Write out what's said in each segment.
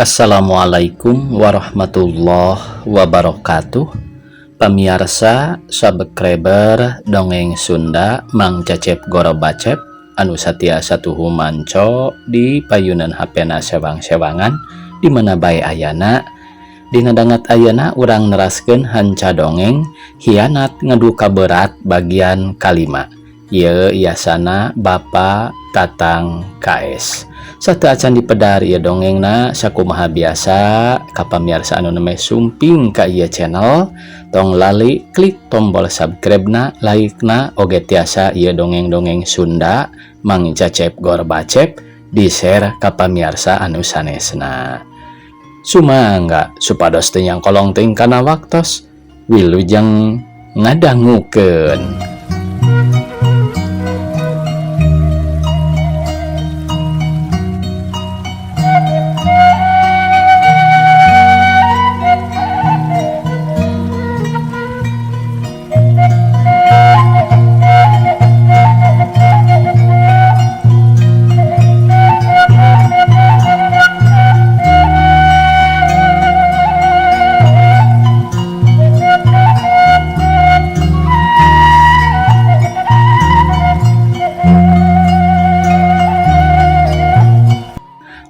Assalamualaikum warahmatullahi wabarakatuh. Pamiarsa subscriber dongeng Sunda Mang Cecep Gorobacep anu satia satuhu manco di payunan HP-na sewang-sewangan di mana bae ayana. Dina danget ayana urang neraskeun hanca dongeng Hianat Ngaduka Berat bagian kalima. Ieu iasana Bapak Tatang KS. Sateuacan dipedar ieu dongengna, sakumaha biasa ka pamiarsa anu nembe sumping ka ieu channel, tong lali klik tombol subscribe na, like na, oge tiasa ieu dongeng-dongeng Sunda Mang Cecep Gorbacep di share ka pamiarsa anu sanesna. Sumangga supados teu nyangkolong teuing kana waktos. Wilujeng ngadangukeun.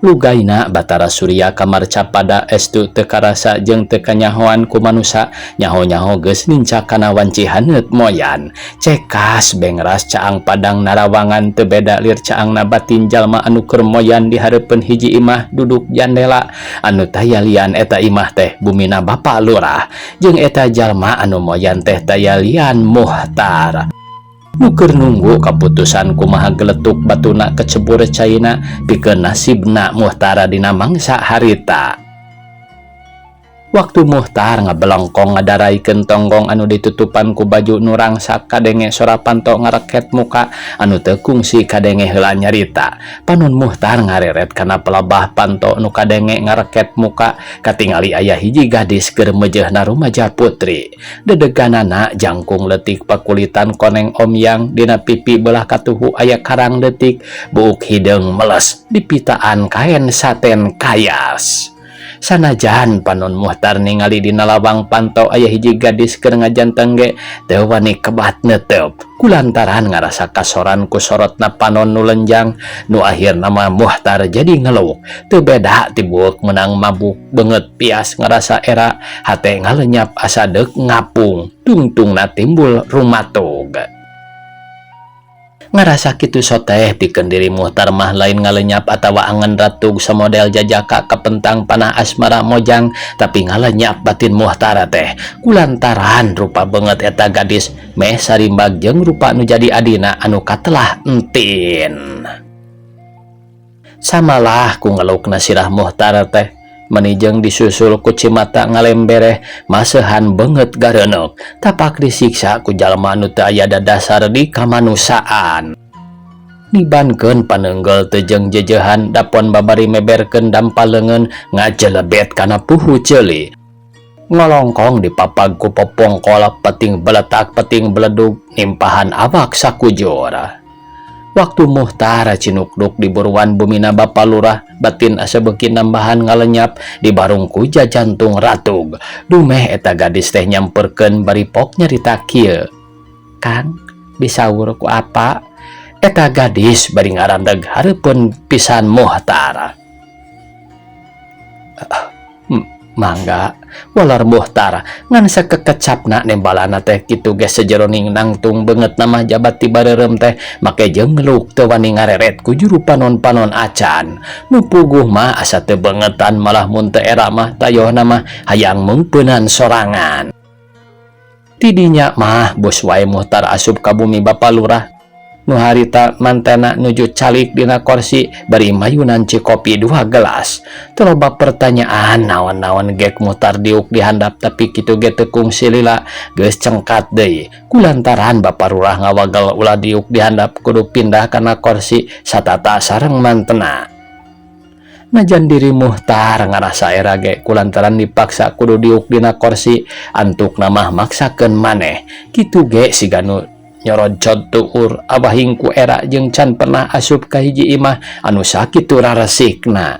Lugaina Batara Surya kamar capada estu teu karasa jeung teu kanyahoan ku manusa, nyaho-nyaho geus nincak kana wanci haneut moyan. Cekas bengras caang padang narawangan teu beda lir caangna batin jalma anu keur moyan di hareupeun hiji imah duduk jandela anu taya lian eta imah teh bumina Bapa Lurah jeung eta jalma anu moyan teh taya lian Muhtar. Nu keur nunggu kaputusan kumaha geletuk batuna kecebur caina pikeun nasibna Muhtara dina mangsa harita. Waktu Muhtar ngabelongkong ngadaraikeun tonggong anu ditutupan ku baju nu rangsak kadenge sora panto ngareket muka anu teu kungsi kadenge heula nyarita. Panon Muhtar ngareret kana pelabah panto nu kadenge ngareket muka katingali aya hiji gadis keur meujeuhna rumaja putri. Dedeganana jangkung leutik pakulitan koneng omyang dina pipi belah katuhu aya karang leutik buuk hideung meles dipitaan kaen saten kayas. Sanajan panon Muhtar ningali dina lawang panto aya hiji gadis keur ngajanteng ge teu wani kebat neuteup kulantaran ngarasa kasoran ku sorotna panon nu lenjang nu akhirna mah Muhtar jadi ngeluk teu beda ti buuk meunang mabuk beungeut pias ngarasa era hate ngalenyap asa deuk ngapung tungtungna timbul rumatug. Ngarasa kitu soteh pikeun diri Muhtar mah lain ngalenyap atawa angen ratug samodel jajaka kapentang panah asmara mojang tapi ngalenyap batin Muhtar teh kulantaran rupa beungeut eta gadis meh sarimbag jeung rupa nu jadi adina anu katelah entin. Samalah ku ngelukna sirah Muhtar teh manijeng disusul ku cimata ngalembereh masehan beungeut gareunok tapak disiksa ku jalma anu teu aya dadasar di kamanusiaan. Nibankeun paneunggel teu jeung jejehan dapon babari meberkeun dampal leungeun ngajelebet kana puhu ceuli. Ngolongkong dipapag ku popongkol peting beletak peting beledug nimpahan awak sakujur. Waktu Muhtar cinukduk di buruan bumina Bapa Lurah batin asa beuki nambahan ngalenyap di barung ku jajantung ratug. Dumeh eta gadis teh nyamperkeun bari pok nyarita kieu. Kang, disaur ku apa? Eta gadis bari ngarandeg hareupeun pisan Muhtar. Mangga, walar Muhtar ngan sakekecapna nembalana teh kitu ge sejeroning nangtung beungeut mah jabat ti bareureum teh make jeung ngeluk teu wani ngareret ku juru panon-panon acan. Nu puguh mah asa teu beungetan malah mun teu era mah tayohna mah hayang meungpeunan sorangan. Tidinya mah bos wae Muhtar asup ka bumi Bapa Lurah. Nu harita mantena nuju calik dina korsi bari mayunan cikopi 2 gelas. Teu loba pertanyaan naon-naon gek Muhtar diuk dihandap tapi kitu ge teu kungsi lila geus cengkat deui. Kulantaran Bapa Lurah ngawagel ulah diuk dihandap kudu pindah kana korsi satata sareng mantena. Najan diri Muhtar ngarasa era ge kulantaran dipaksa kudu diuk dina korsi antukna mah maksakeun maneh. Kitu ge siga nu nyorocot tuur abahing ku era jeung can pernah asup ka hiji imah anu sakitu raresikna.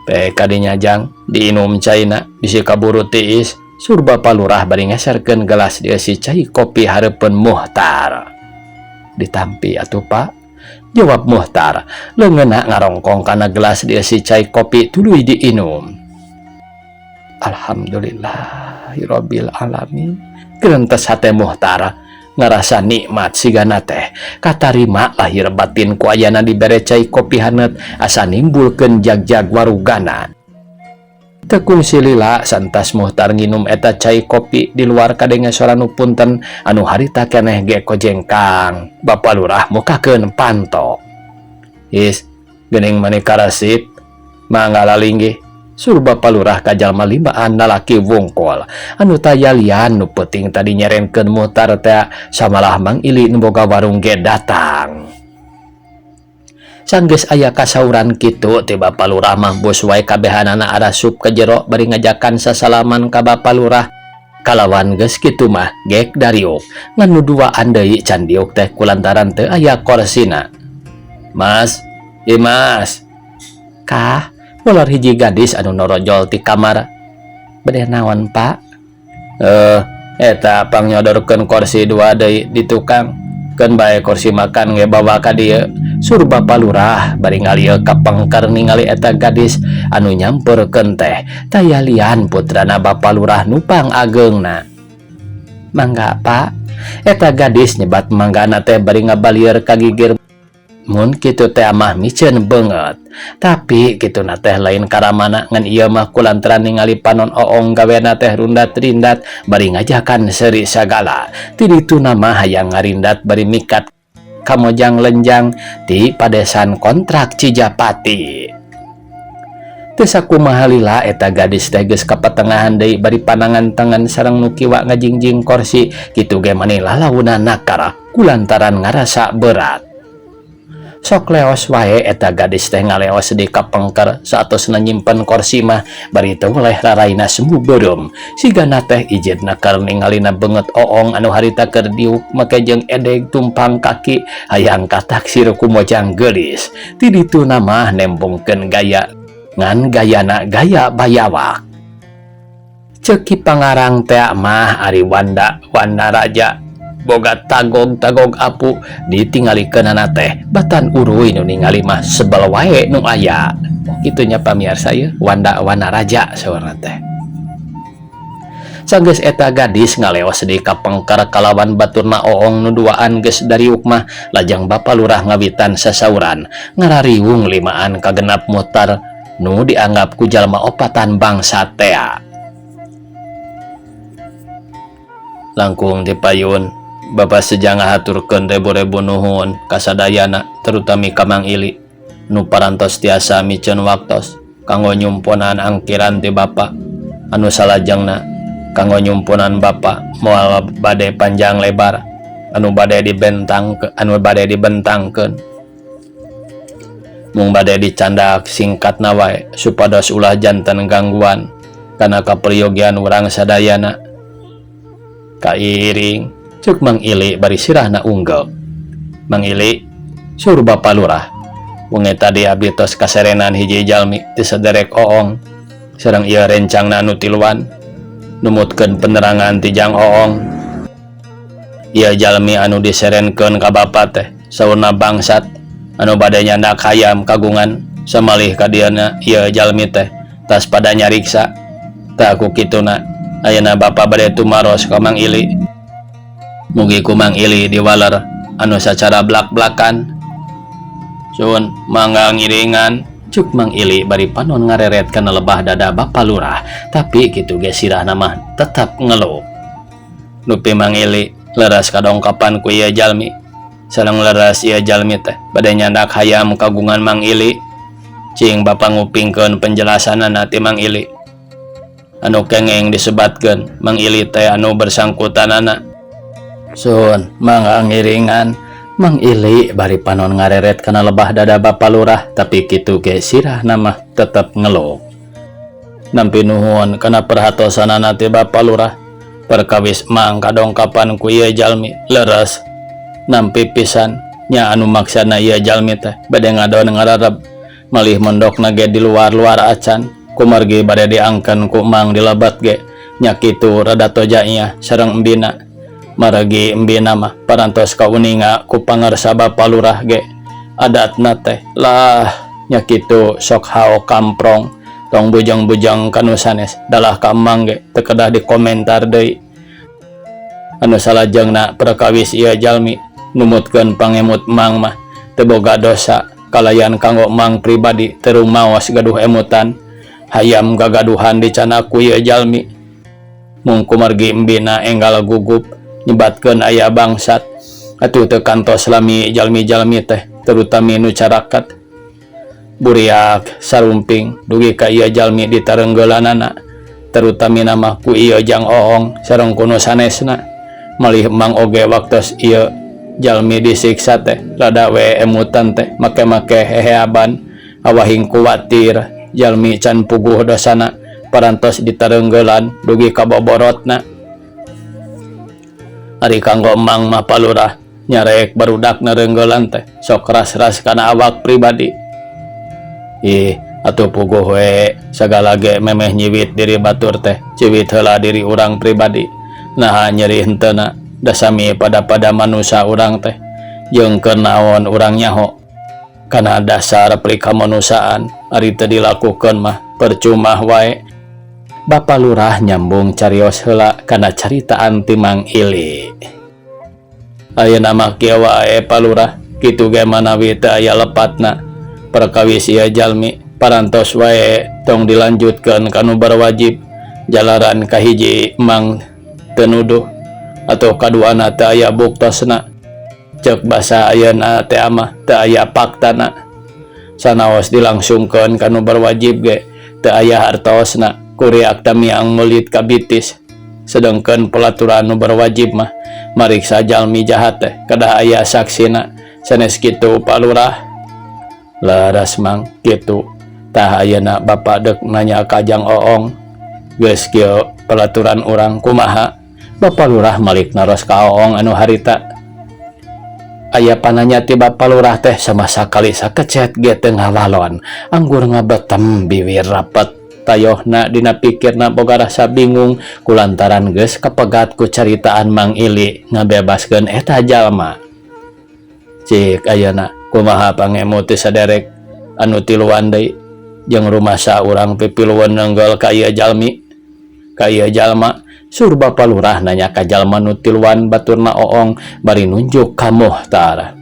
Pe kadinya jang diinum caina bisi kaburu tiis sur Bapa Lurah bari ngeserkeun gelas dieusi cai kopi hareupeun Muhtar. Ditampi atuh Pak, jawab Muhtar, leungeunna ngarongkong kana gelas dieusi cai kopi tuluy diinum. Alhamdulillahirabbil alamin, gerentes hate Muhtar ngarasa nikmat sigana teh katarima lahir batin ku ayana dibere cai kopi haneut asa nimbulkeun jagjag warugana. Teu kungsi lila santas Muhtar nginum eta cai kopi di luar kadenge sora nu punten anu harita keneh ge kojengkang. Bapa Lurah mukakeun panto. Is, geuning mani karasip, mangga lalinggih. Sur Bapa Lurah ka jalma limaan lalaki wungkul anu taya lian nu peuting tadi nyerenkeun Muhtar teh samalah Mang Ili nu boga warung ge datang. Sanggeus aya kasauran kitu ti Bapa Lurah mah bus wae kabehanana arasup ka jero bari ngajakan sasalaman ka Bapa Lurah. Kalawan geus kitu mah gek dariuk ngan nu duaan deui can diuk teh kulantaran teu aya korsina. Mas, Imas. Kah, molor hiji gadis anu norojol ti kamar. Bade naon, Pak? Eta pangnyodorkeun korsi dua deui di tukang. Keun bae korsi makan ge bawa ka dieu. Sur Bapa Lurah bari ngalieu ka pengker ningali eta gadis anu nyamperkeun teh taya lian putrana Bapa Lurah nu pangageungna. Mangga, Pak. Eta gadis nyebat manggana teh bari ngabalieur ka gigir. Mun kitu teh mah miceun beungeut. Tapi kituna teh lain karamana ngan ieu mah kulantaran ningali panon Oong gawena teh rundat-rindat bari ngajakan seuri sagala. Ti dituna mah hayang ngarindat bari mikat kamojang lenjang ti padesan kontrak Cijapati. Teu sakumaha lila eta gadis teh geus kapatengahan deui bari panangan tengen sareng nu kiwa ngajingjing korsi kitu ge mani lalaunan nakar kulantaran ngarasa berat. Sok leos wae eta gadis teh ngaleos di kapengker saatosna nyimpen korsi mah bari teu weleh raraina semu beureum. Sigana teh ijidna keur ningalina beungeut Oong anu harita keur diuk make jeung edeg tumpang kaki hayang kataksir ku mojang geulis. Ti dituna mah nembongkeun gaya ngan gayana gaya bayawak. Ceuk Ki Pangarang tea mah ari Wanda Wanaraja boga tagog-tagog apu ditingalikeunana teh batan uruy nu ningali mah sebel wae nu aya. Kitu nya pamiarsa ieu Wanda Wanaraja saurna teh. Sanggeus eta gadis ngaleos di kapengker kalawan baturna Oong nu duaan geus dariuk mah lajang Bapa Lurah ngawitan sasauran ngarariung limaan kagenap mutar nu dianggap ku jalma opatan bangsa tea. Langkung ti payun Bapa Seja ngahaturkeun rebu-rebu nuhun ka sadayana terutami ka Mang Ili nu parantos tiasa miceun waktos kanggo nyumponan angkiran ti Bapa anu salajengna kanggo nyumponan Bapa moal bade panjang lebar anu bade dibentang anu bade dibentangkeun mung bade dicandak singkatna wae supados ulah janten gangguan kana kaperyogian urang sadayana kairing. Cuk Mang Ili bari sirahna unggel. Mang Ili, sur Bapa Lurah. Wengi tadi abdi tos kaserenan hiji jalmi ti saderek Oong. Sareng ieu rencangna anu tiluan. Numutkeun penerangan ti Jang Oong. Ieu jalmi anu diserenkeun ka bapa teh saurna bangsat anu bade nyandak hayam kagungan samalih ka dieuna ieu jalmi teh tas pada nyariksa. Tah ku kituna ayeuna bapa bade tumaros ka Mang Ili. Mugi ku Mang Ili diwaler anu sacara blak-blakan. Sun mangga ngiringan. Cuk Mang Ili bari panon ngareret kana lebah dada Bapa Lurah, tapi kitu ge sirahna mah tetap ngeluh. Nupi Mang Ili leres kadongkapan ku ieu jalmi. Sareng leres ieu jalmi teh bade nyandak hayam kagungan Mang Ili. Cing bapa ngupingkeun penjelasanana ti Mang Ili. Anu kengeng disebatkeun Mang Ili teh anu bersangkutanana. Sun mangga ngiringan. Mang Ili bari panon ngareret kana lebah dada Bapa Lurah, tapi kitu ge sirahna mah tetep ngeluh. Nampi nuhun kana perhatosanana ti Bapa Lurah. Perkawis mang kadongkapan ku ieu jalmi leres. Nampi pisan nya anu maksana ieu jalmi teh bade ngadon ngarareb. Malih mondokna ge di luar-luar acan kumargi bade diangken ku Mang di lebet ge nya kitu rada toja iyah sareng embina. Margi embina mah parantos kauninga ku pangarsa Bapa Lurah ge adatna teh lah nya kitu sok hao kamprong tong bujang-bujang ka nu sanes dalah ka Mang ge teu kedah dikomentar deui. Anu salajengna perkawis ieu jalmi numutkeun pangemut Mang mah teu boga dosa kalayan kanggo Mang pribadi teu rumaos gaduh emutan hayam gagaduhan dicanak ku ieu jalmi. Mung kumargi embina enggal gugup nyebatkeun aya bangsat atuh teu kantos lami jalmi-jalmi teh terutami nu carakat buriak sarumping dugi ka ieu jalmi ditarenggeulanana terutamina mah ku ieu Jang Oong sareng ku nu sanesna. Malih Mang oge waktos ieu jalmi disiksa teh rada we emutan teh make-make heheaban awahing kuwatir jalmi can puguh dosana parantos ditarenggeulan dugi ka boborotna. Ari kanggo Mang mah Palurah nyarek barudak narenggeulan teh sok ras-ras kana awak pribadi. Ih atuh puguh we sagala ge memeh nyiwit diri batur teh ciwit heula diri urang pribadi. Naha nyeri henteuna da sami pada-pada manusa urang teh jeung keur naon urang nyaho kana dasar prikamanusaan ari teu dilakukeun mah percuma wae. Bapa Lurah nyambung carios heula kana caritaan ti Mang Ili. Ayeuna mah kieu wae Pa Lurah, kitu ge manawi teu aya lepatna perkawis ieu jalmi parantos wae tong dilanjutkeun ka nu berwajib jalaran kahiji Mang teu nuduh atau kaduana teu aya buktosna ceuk basa ayeuna teh mah teu aya faktana sanaos dilangsungkeun ka nu berwajib ge teu aya hartosna kuriak tamiang meulit ka bitis sedengkeun pelaturan nu berwajib mah mariksa jalmi jahat teh kedah aya saksina sanes kitu Pak Lurah. Leres Mang kitu tah ayeuna bapak deuk nanya ka Jang Oong geus kieu pelaturan urang kumaha. Bapak Lurah malik naros ka Oong anu harita aya pananya ti Bapak Lurah teh sama sakali sakecet ge teu ngawalon anggur ngabetem biwir rapet tayohna dina pikirna boga rasa bingung kulantaran geus kapegat ku caritaan Mang Ili ngabebaskeun eta jalma. Cik ayeuna kumaha pangemut ti saderek anu tiluan deui jeung rumasa urang pipilueun nenggel ka ieu jalmi ka ieu jalma. Sur Bapa Lurah nanya ka jalma nu tiluan baturna Oong bari nunjuk ka Muhtar.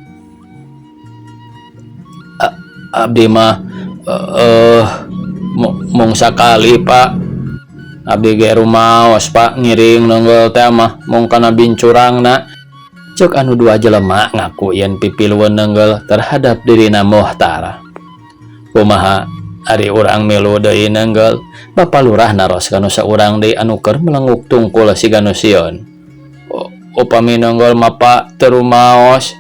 Abdi mah mung sakali Pak, abdi ge rumaos Pak ngiring nenggel teh mah mung kana bincurangna. Ceuk anu dua jelema ngaku yen pipilueun nenggel terhadap dirina Muhtar. Kumaha ari urang milu deui nenggel? Bapa Lurah naros ka nu saurang deui anu keur melenguk tungkul siga nu sieun. Upami nenggel mah Pak teu rumaos.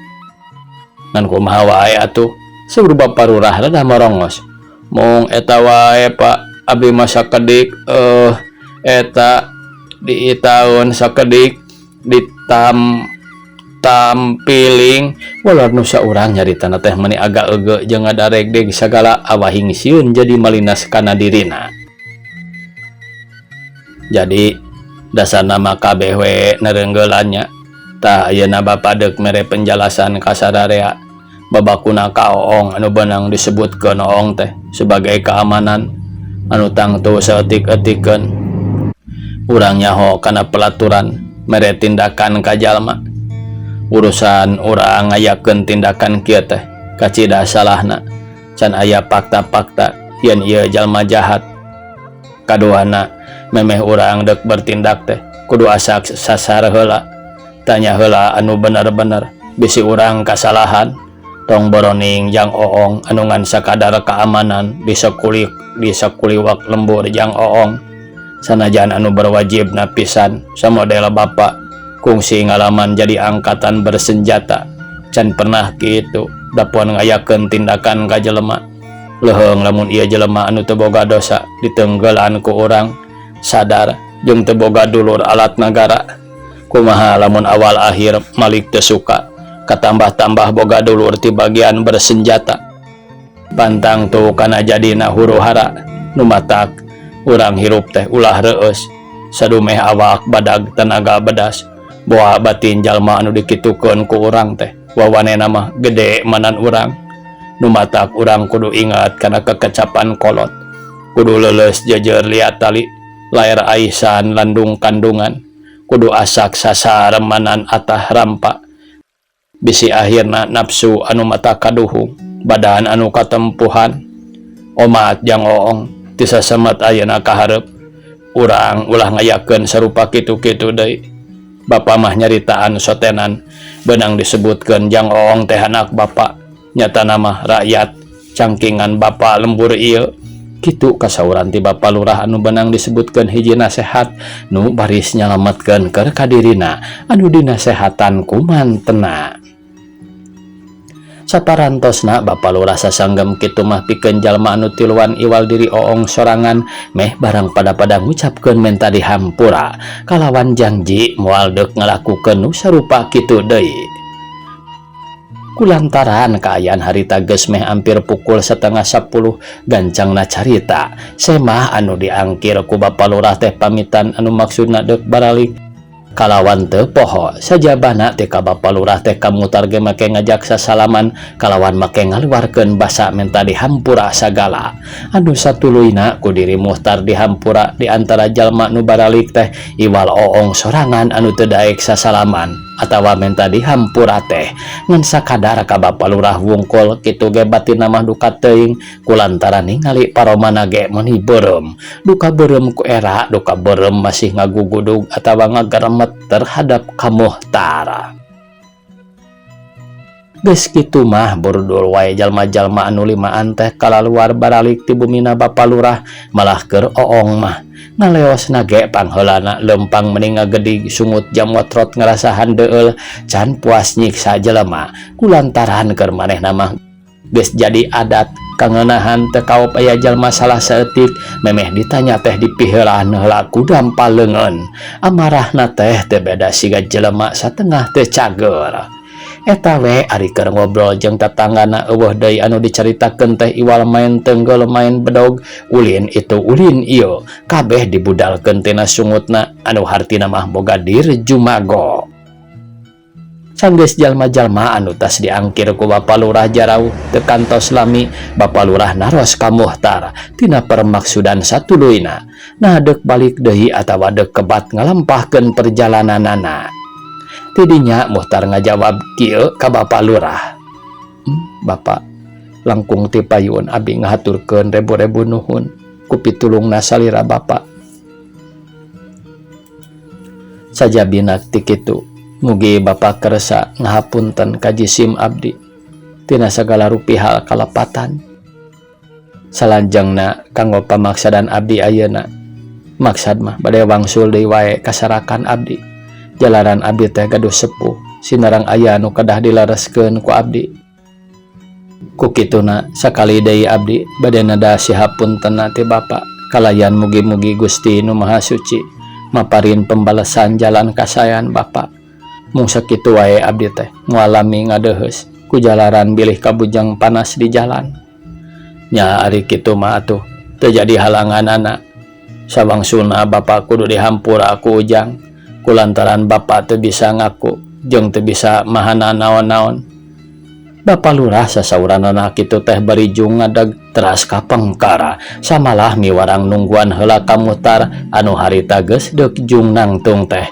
Ngan kumaha wae atuh? Saur Bapa Lurah rada morongos. Mung eta wae Pak, abdi mah sakedik eta di itaun sakedik ditam tampiling walau nu saurang nyaritana teh meuni agak ege jeung ngadaregdeg sagala awahing sieun jadi malinas kana dirina. Jadi dasar nama kabeh we nerenggeulannya. Tah ayeuna bapa deuk mere penjelasan ka sararea babakuna ka Oong anu beunang disebutkeun Oong teh sebagai keamanan anu tangtu saeutik-eutikeun. Urang nyaho kana pelaturan mere tindakan ka jalma. Urusan urang ngayakeun tindakan kieu teh kacida salahna can aya fakta-fakta yen ieu jalma jahat. Kaduana memeh urang deuk bertindak teh kudu asak sasar heula, tanya heula anu bener-bener bisi urang kasalahan. Tong boroning Jang Oong anu ngan sakadar keamanan di sakuliwak lembur Jang Oong sanajan anu berwajib napisan samodel bapak kungsi ngalaman jadi angkatan bersenjata can pernah kitu dapuan ngayakeun tindakan ka jelema. Leuheung lamun ieu jelema anu teu boga dosa ditenggelan ku urang sadar jeung teu boga dulur alat nagara. Kumaha lamun awal akhir malik teu suka katambah-tambah boga dulur ti bagian bersenjata. Pantang tu kana jadina huru hara nu matak urang hirup teh ulah reueus sadumeh awak badag tanaga bedas boa batin jalma anu dikitukeun ku urang teh wawanena mah gede manan urang nu matak urang kudu ingat kana kekecapan kolot kudu leuleus jeujeur liat tali laer aisan landung kandungan kudu asak sasaremanan atah rampa bisi akhirna nafsu anu mata kaduhung badan anu katempuhan omat jang oong ti sasemet ayeuna kaharep urang ulah ngayakeun sarupa kitu-kitu deui. Bapa mah nyaritaan sotenan beunang disebutkeun jang oong teh anak bapa nyatana mah rakyat cangkingan bapa lembur ieu. Kitu kasauran ti Bapa Lurah anu beunang disebutkeun hiji nasehat nu baris nyalametkeun keur kadirina anu dinasehatan ku mantena. Saparantosna Bapa Lurah sasanggem kitu mah pikeun jalma anu tiluan iwal diri oong sorangan meh barang pada-pada ngucapkeun menta dihampura kalawan janji moal deuk ngalakukeun nu sarupa kitu deui. Kulantaran kaayaan harita geus meh ampir pukul setengah sepuluh gancangna carita semah anu diangkir ku Bapa Lurah teh pamitan anu maksudna deuk baralik kalawan teu poho sajabana teh ka Bapa Lurah teh kamutar ge make ngajak sasalaman kalawan make ngaluarkeun basa menta dihampura sagala anu satuluyna ku diri Muhtar dihampura di antara jalma nu baralik teh iwal oong sorangan anu teu daek sasalaman atawa menta dihampura teh ngan sakadar ka Bapa Lurah wungkul kitu ge batin mah duka teuing kulantaran ningali paromana ge meuni beureum duka beureum ku era duka beureum masih ngagugudug atawa ngageremet terhadap ka Muhtar. Geus kitu mah burdul wae jalma-jalma anu limaan teh kalaluar baralik ti bumina Bapa Lurah malah keur oong mah ngaleosna ge pangheulana leumpang meni ngagedig sungut jamotrot ngarasa handeueul can puas nyiksa jelema kulantaran keur manehna mah geus jadi adat kangenahan teu kaop aya jalma salah saeutik memeh ditanya teh dipiheulaan heula ku dampal leungeun amarahna teh teu beda siga jelema satengah teu cager. Eta we ari keur ngobrol jeung tatanggana eueuh deui anu dicaritakeun teh iwal main tenggel main bedog ulin itu ulin ieu kabeh dibudalkeun tina sungutna anu hartina mah boga dir jumago. Sanggeus jalma-jalma anu tas diangkir ku Bapa Lurah jarauh teu kantos lami Bapa Lurah naros ka Muhtar tina permaksudan satuluyna nah deuk balik deui atawa deuk kebat ngalampahkeun perjalananana. Tidinya Muhtar ngajawab kieu ka Bapa Lurah. Bapak langkung ti payun abi ngahaturkeun rebu-rebu nuhun ku pitulungna salira Bapak. Sajabina ti kitu mugi Bapak kersa ngahapunten ka jisim abdi tina sagala rupi hal kalepatan. Salanjengna kanggo pamaksadan abdi ayeuna maksad mah bade wangsul deui wae kasarakan abdi. Jalaran abdi teh gaduh sepuh sinarang aya nu kedah dilereskeun ku abdi. Ku kituna sakali deui abdi bade nada sihapuntenna ti Bapa kalayan mugi-mugi Gusti nu Maha Suci maparin pembalesan jalan kasayan Bapa. Mung sakitu wae abdi teh ngalami ngadeheus ku jalaran bilih kabujang panas di jalan. Nya ari kitu mah atuh teu jadi halanganana. Sawangsuna Bapa kudu dihampura ku Ujang kulantaran Bapa teu bisa ngaku jeung teu bisa mahana naon-naon. Bapa Lurah sasauranana kitu teh barijung ngadeg teras ka pengkara samalah miwarang nungguan heula ka Muhtar anu harita geus deuk jung nangtung teh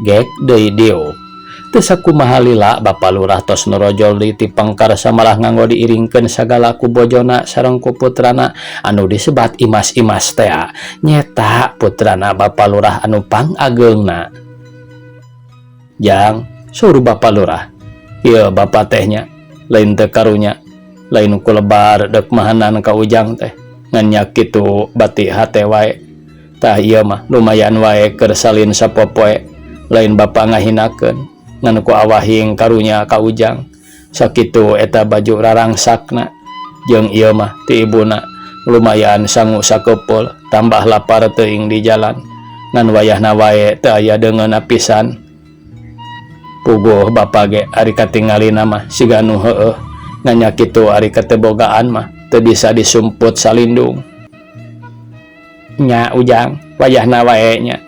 gek deui dieu. Teu sakumaha lila Bapa Lurah tos norojol deui ti pengkar samalah nganggo diiringkeun sagala ku bojona sareng ku putrana anu disebat Imas-imas tea nyeta putrana Bapa Lurah anu pangageungna. Jang suruh Bapa Lurah ieu bapa tehnya lain teu karunya lain ku lebar deuk mahanan ka Ujang teh ngan nya kitu bati hate wae tah ieu mah lumayan wae keur salin sapopoe lain bapa ngahinakeun ngan ku awahing karunya ka Ujang sakitu eta baju rarangsakna jeung ieu mah ti ibuna lumayan sangu sakeupul tambah lapar teuing di jalan ngan wayahna wae teu aya deungeunna pisan. Puguh bapa ge ari katingalina mah siga nu heueuh ngan nya kitu ari katebogaan mah Teu bisa disumput salindung. Nya Ujang, wayahna wae nya.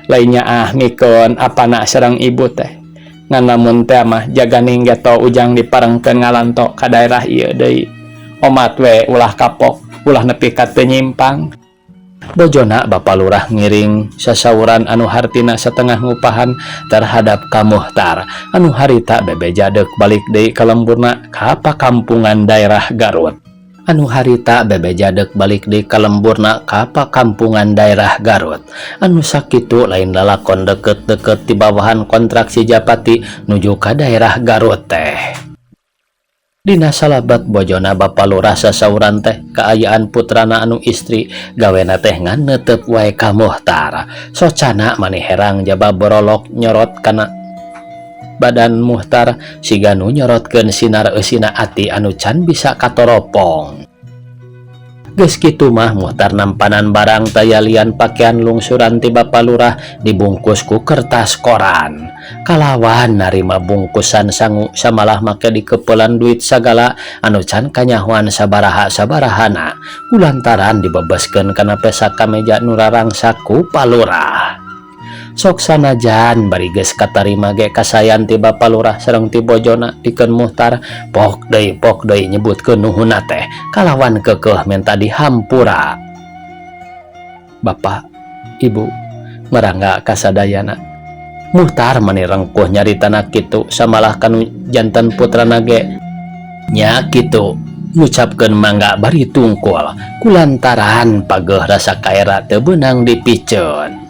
Lain nyaah mikeun apana sareng ibu teh. Ngan lamun teh mah jaganing geto Ujang diparengkeun ngalanto ka daerah ieu deui. Omat we ulah kapok, ulah nepi ka teu nyimpang. Bojona Bapa Lurah ngiring sasauran anu hartina satengah ngupahan terhadap ka Muhtar anu harita bebeja deuk balik deui ka lemburna ka pakampungan daerah Garut. Anu harita bebeja deuk balik deui ka lemburna ka pakampungan daerah Garut. Anu sakitu lain lalakon deukeut-deukeut ti bawahan kontrak si Japati nuju ka daerah Garut teh. Dina salabat bojona Bapa Lurah sasauran teh kaayaan putrana anu istri gawena teh ngan neuteup wae ka Muhtar. Socana mani herang jaba borolok nyorot kana badan Muhtar siga nu nyorotkeun sinar eusina ati anu can bisa katoropong. Geus kitu mah Muhtar nampanan barang tayalian pakaian lungsuran ti Bapa Lurah dibungkus ku kertas koran. Kalawan narima bungkusan sangu samalah make dikepelan duit sagala anu can kanyahoan sabaraha-sabarahana kulantaran dibebeskeun kana pesak kameja nu rarangsak ku Pa Lurah. Sok sanajan bari geus katarima ge kasayan ti Bapa Lurah sareng ti bojona pikeun Muhtar pok deui nyebutkeun nuhunna teh kalawan keukeuh menta dihampura. Bapak, Ibu, marangga kasadayana. Muhtar mani rengkuh nyaritana kitu samalah kanu janten putrana ge nya kitu ngucapkeun mangga bari tungkul kulantaran pageuh rasa kaera teu beunang dipiceun.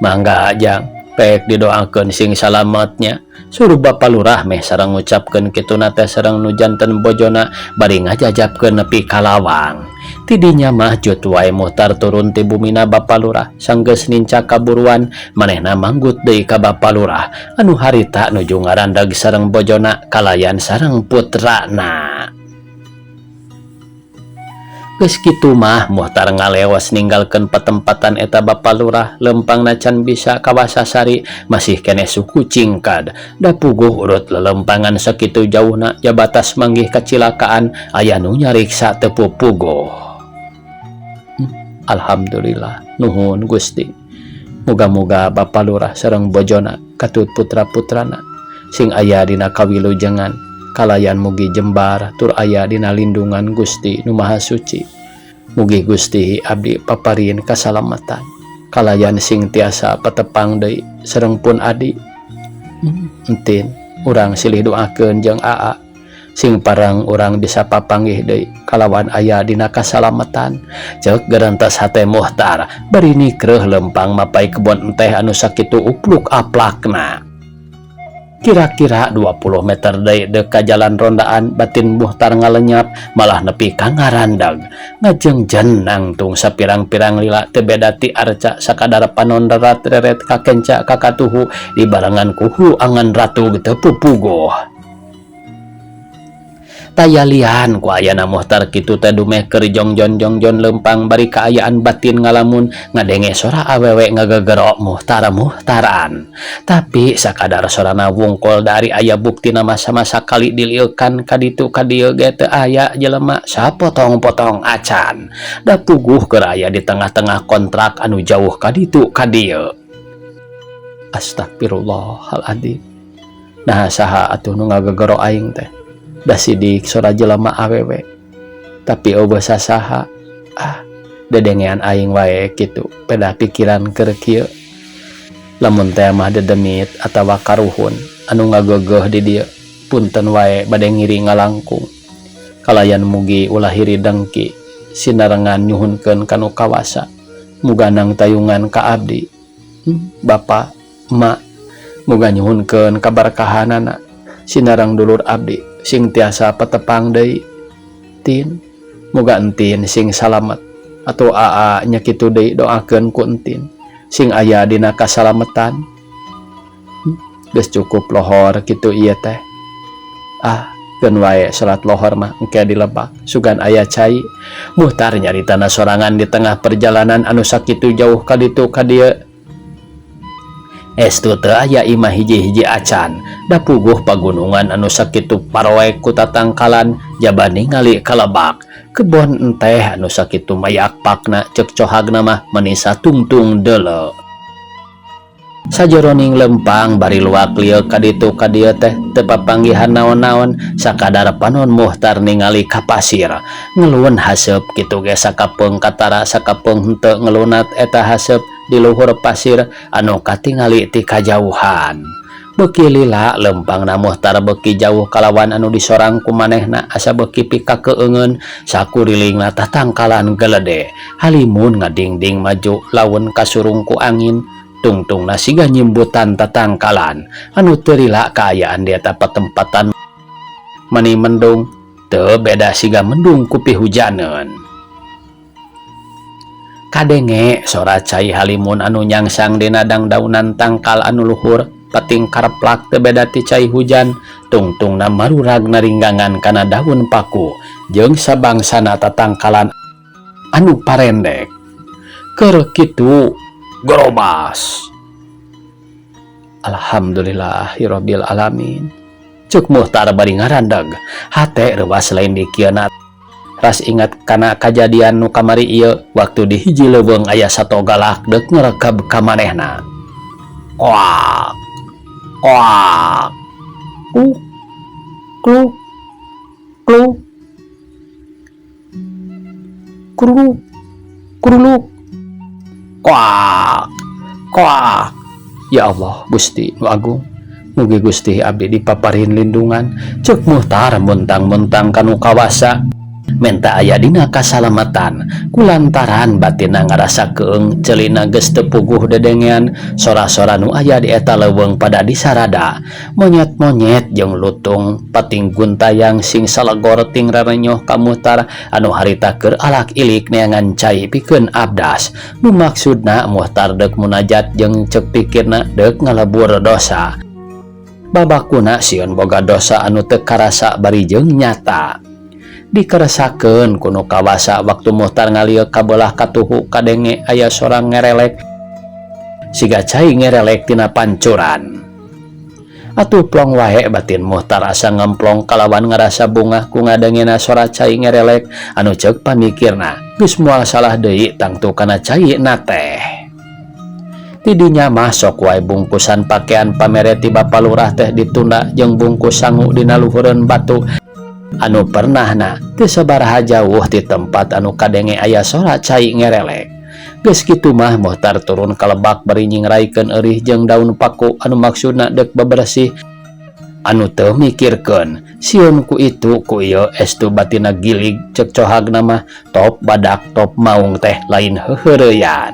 Mangga Jang, pek didoakeun sing salametnya. Suruh Bapa Lurah meh sareng ngucapkeun kituna teh sareng nu janten bojona bari ngajajapkeun nepi ka lawang. Tidinya mah jut wae Muhtar turun ti bumina Bapa Lurah sanggeus nincak kaburuan manehna manggut deui ka Bapa Lurah anu harita nuju ngarandag sareng bojona kalayan sareng putrana. Geus kitu mah Muhtar ngaleos ninggalkeun patempatan eta Bapa Lurah lempangna can bisa kawasasari masih keneh suku cingkad da puguh urut lelempangan sakitu jauhna jabatas manggih kacilakaan aya nu nyariksa teu pupuguh. Alhamdulillah nuhun Gusti. Muga-muga Bapa Lurah sareng bojona katut putra-putrana sing aya dina kawilujengan kalayan mugi jembar tur aya dina lindungan Gusti nu Maha Suci. Mugi Gusti abdi paparin kasalamatan kalayan sing tiasa patepang deui sareng pun adi. Entin urang silih doakeun jeung aa sing parang urang bisa papanggih deui kalawan aya dina kasalamatan. Ceuk gerentas hate Muhtar bari nikreuh lempang mapai kebon enteh anu sakitu upluk aplakna. Kira-kira 20 meter deui deuk ka jalan rondaan batin Muhtar ngalenyap malah nepi ka ngarandag. Ngajengjen nangtung sapirang-pirang lila teu beda ti arca sakadar panon rerat reret kakenca kakatuhu dibarengan ku angan ratu teu pupuguh. Tayalian ku ayana Muhtar kitu teh dumeh keur jongjon-jongjon lempang bari kaayaan batin ngalamun ngadenge sora awewe ngagegero Muhtar-Muhtaran. Tapi sakadar sorana wungkul dari aya buktina masa-masa kali dilieukan ka ditu ka dieu ge teu aya jelema sapotong-potong acan. Da puguh keur aya di tengah-tengah kontrak anu jauh ka ditu ka dieu. Astagfirullahaladzim. Nah saha atuh nu ngagegero aing teh? Da sidik sora jelema awewe. Tapi eueuh sasaha. Ah, dedengean aing wae kitu, peda pikiran keur kieu. Lamun teh mah dedemit atawa karuhun anu ngagegeuh di dieu, punten wae bade ngiri ngalangkung. Kalayan mugi ulah hiri dengki, sinarengan nyuhunkeun ka nu kawasa. Muga nang tayungan ka abdi. Bapa, Emak, muga nyuhunkeun kabarkahanana sinareng dulur abdi sing tiasa patepang deui. Tin, muga entin sing salamet atau aa nya kitu deui doakeun ku entin sing aya dina kasalametan. Geus cukup lohor kitu ieu teh. Ah, keun wae salat lohor mah engke dilebak sugan aya cai. Muhtar nyaritana sorangan di tengah perjalanan anu sakitu jauh ka ditu ka dieu. Estu teu aya imah hiji-hiji acan, da puguh pagunungan anu sakitu paroek ku tatangkalan jaba ningali ka lebak. Kebon enteh anu sakitu mayak pakna ceuk cohagna mah meni satungtung deuleu. Sajeroning lempang bari luak lieuk ka ditu ka dieu teh teu papanggihan naon-naon sakadar panon Muhtar ningali ka pasir. Ngeluun haseup kitu ge sakapeung katara sakapeung henteu ngelunat eta haseup di luhur pasir anu katingali ti kajauhan. Beuki lila lempangna Muhtar beuki jauh kalawan anu disorang ku manehna asa beuki pikakeungeun sakurilingna tatangkalan gelede. Halimun ngadingding maju laun kasurung ku angin. Tungtungna siga nyimbutan tatangkalan anu teu lila kaayaan di eta patempatan meni mendung teu beda siga mendung ku pihujaneun. Kadenge sora cai halimun anu nyangsang dina dangdaunan tangkal anu luhur pating kareplak teu beda ti cai hujan tungtungna marurag naringgangan kana daun paku jeung sabangsana tatangkalan anu parendek. Keur kitu Gorobas. Alhamdulillahirabbil alamin. Cuk Muhtar bari ngarandeg, hate reuwas lain dikieuna. Ras ingat kana kajadian nu kamari ieu waktu di hiji leuweung aya sato galak deuk ngerekeb ka manehna. Koak. Koak. Kluk. Kluk. Kluk. Kruluk. Kruluk. Koak. Koak. Ya Allah, Gusti nu Agung. Mugi Gusti abdi dipaparin lindungan. Cek Muhtar muntang-muntang kanu kawasa. Menta aya dina kasalamatan. Kulantaran batina ngarasa keung celina geus teu puguh dedengean sora-sora nu aya di eta leuweung pada disarada. Monyet-monyet jeung lutung pating guntayang sing salegor ting rerenyoh ka Muhtar anu harita keur alak ilik neangan cai pikeun abdas. Nu maksudna Muhtar deuk munajat jeung ceuk pikirna deuk ngalebur dosa. Babakuna sieun boga dosa anu teu karasa bari jeung nyata. Dikeresakeun ku nu kawasa waktu Muhtar ngalieuk ka beulah katuhu kadenge aya sora ngerelek siga cai ngerelek tina pancuran. Atuh plong wae batin Muhtar asa ngemplong kalawan ngarasa bungah ku ngadengena sora cai ngerelek anu ceuk pamikirna geus moal salah deui tangtu kana cai na teh. Tidinya mah sok wae bungkusan pakaian pamere ti Bapa Lurah teh ditunda jeung bungkus sangu dina luhureun batu anu pernahna teu sabaraha jauh ti tempat anu kadenge aya sora cai ngerelek. Geus kitu mah Muhtar turun ka lebak bari nyingraikeun eurih jeung daun paku anu maksudna deuk bebersih anu teu mikirkeun sieun ku itu ku ieu estu batina gilig ceuk cohagna mah top badak top maung teh lain heuheureyan.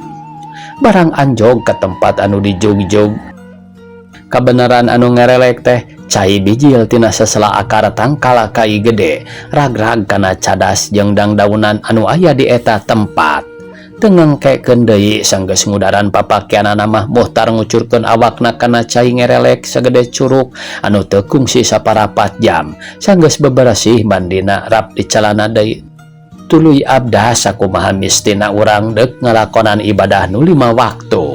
Barang anjog ka tempat anu dijugjug kabeneran anu ngerelek teh cai bijil tina sesela akar tangkal kai gede ragrag kana cadas jeung dangdaunan anu aya di eta tempat. Teu ngengkekeun deui sanggeus ngudaran papakeanana mah Muhtar ngucurkeun awakna kana cai ngerelek sagede curug anu teu kungsi saparapat jam. Sanggeus beberesih mandina rap di calana deui tuluy abdas sakumaha mistina urang deuk ngalakonan ibadah nu 5 waktu.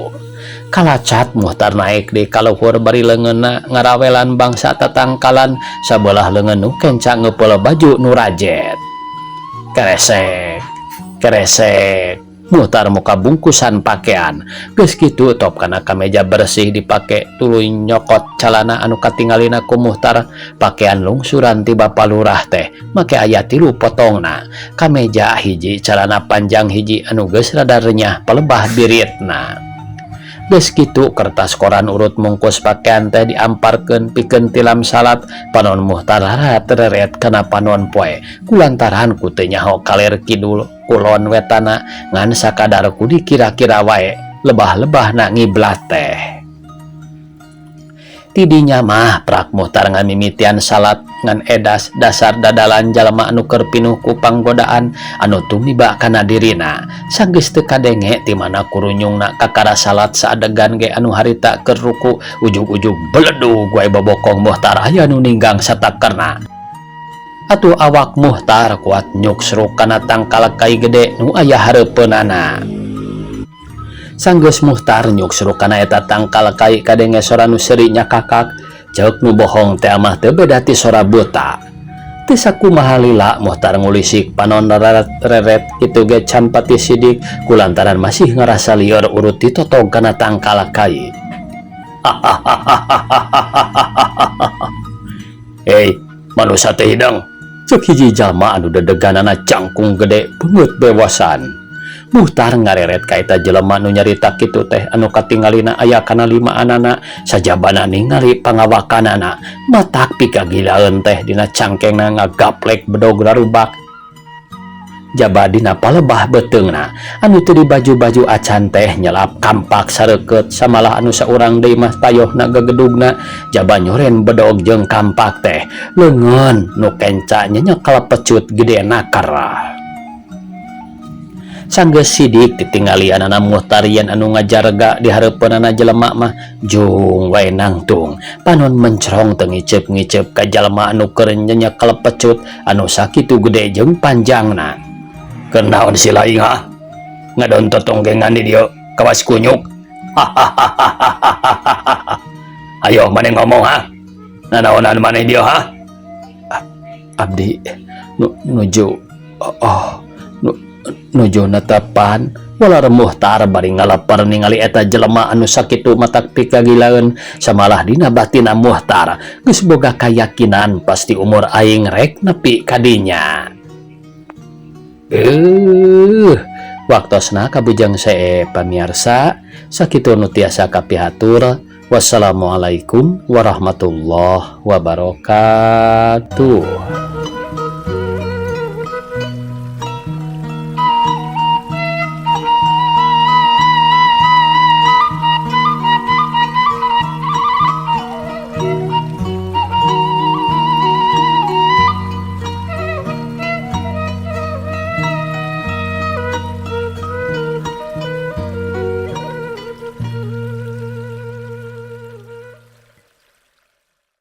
Kalacat Muhtar naik di kaluhur bari leungeunna ngarawelan bangsa tatangkalan sabelah leungeun nu kenca ngeupeul baju nu rajet. Keresek, keresek. Muhtar muka bungkusan pakaian. Geus kitu top kana kameja bersih dipake tuluy nyokot calana anu katingalina ku Muhtar pakaian lungsuran ti Bapa Lurah teh make aya 3 potongna. Kameja hiji calana panjang hiji anu geus rada renyah palebah biritna. Geus kitu kertas koran urut mungkus pakaian teh diamparkeun pikeun tilam salat panon Muhtar reret kana panon poe kulantaran ku teu nyaho kaler kidul kulon wetana ngan sakadar ku dikira-kira wae lebah-lebahna ngiblat teh. Tidinya mah prak Muhtar ngamimitian salat ngan edas dasar dadalan jalma anu keur pinuh ku panggodaan anu tumiba kana dirina. Sanggeus teu kadenge ti mana kurunyungna kakara salat saadegan ge anu harita keur ruku ujug-ujug beledug wae bobokong Muhtar aya nu ninggang satakerna. Atuh awak Muhtar kuat nyuksruk kana tangkal kai gede nu aya hareupeunana. Sanggeus Muhtar nyuksruk kana eta tangkal kai kadenge sora nu seuri nyakakak. Ceuk nu bohong teh mah teu beda ti sora buta. Teu sakumaha lila Muhtar ngulisik panon reret kitu ge can pati sidik kulantaran masih ngarasa lieur urut ditotog kana tangkal kai. Hei, manusia teh hideng. Ceuk hiji jalma anu dedeganana jangkung gede beungeut bewasan. Muhtar ngareret ka eta jelema nu nyarita kitu teh anu katingalina aya kana limaanana sajabana ningali pangawakanana matak pikagilaeun teh dina cangkengna ngagaplek bedog rarubak jaba dina palebah beuteungna anu teu dibaju-baju acan teh nyelap kampak sareukeut samalah anu saurang deui mah tayohna gegedugna jaba nyoren bedog jeung kampak teh leungeun nu kenca nyenyekal pecut gede naker. Sanggeus sidik titinggalianana Muhtar yen anu ngajarga di hareupeunana jelema mah jung wae nangtung panon mencrong teu ngiceup-ngiceup ka jalma anu keur nyenyekal pecut anu sakitu gede jeung panjangna. Keur naon sila aing ha? Ngadon totonggengan di dieu kawas kunyuk. Ayo maneh ngomong ha? Nanaonan maneh dieu ha? Abdi nuju oh nuju netepan walar Muhtar bari ngaleper ningali eta jelema anu sakitu matak pikagilaeun samalah dina batina Muhtar geus boga kayakinan pasti umur aing rek nepi ka dinya. Waktosna kabujang see pamiarsa sakitu nu tiasa kapihatur. Wassalamualaikum warahmatullahi wabarakatuh.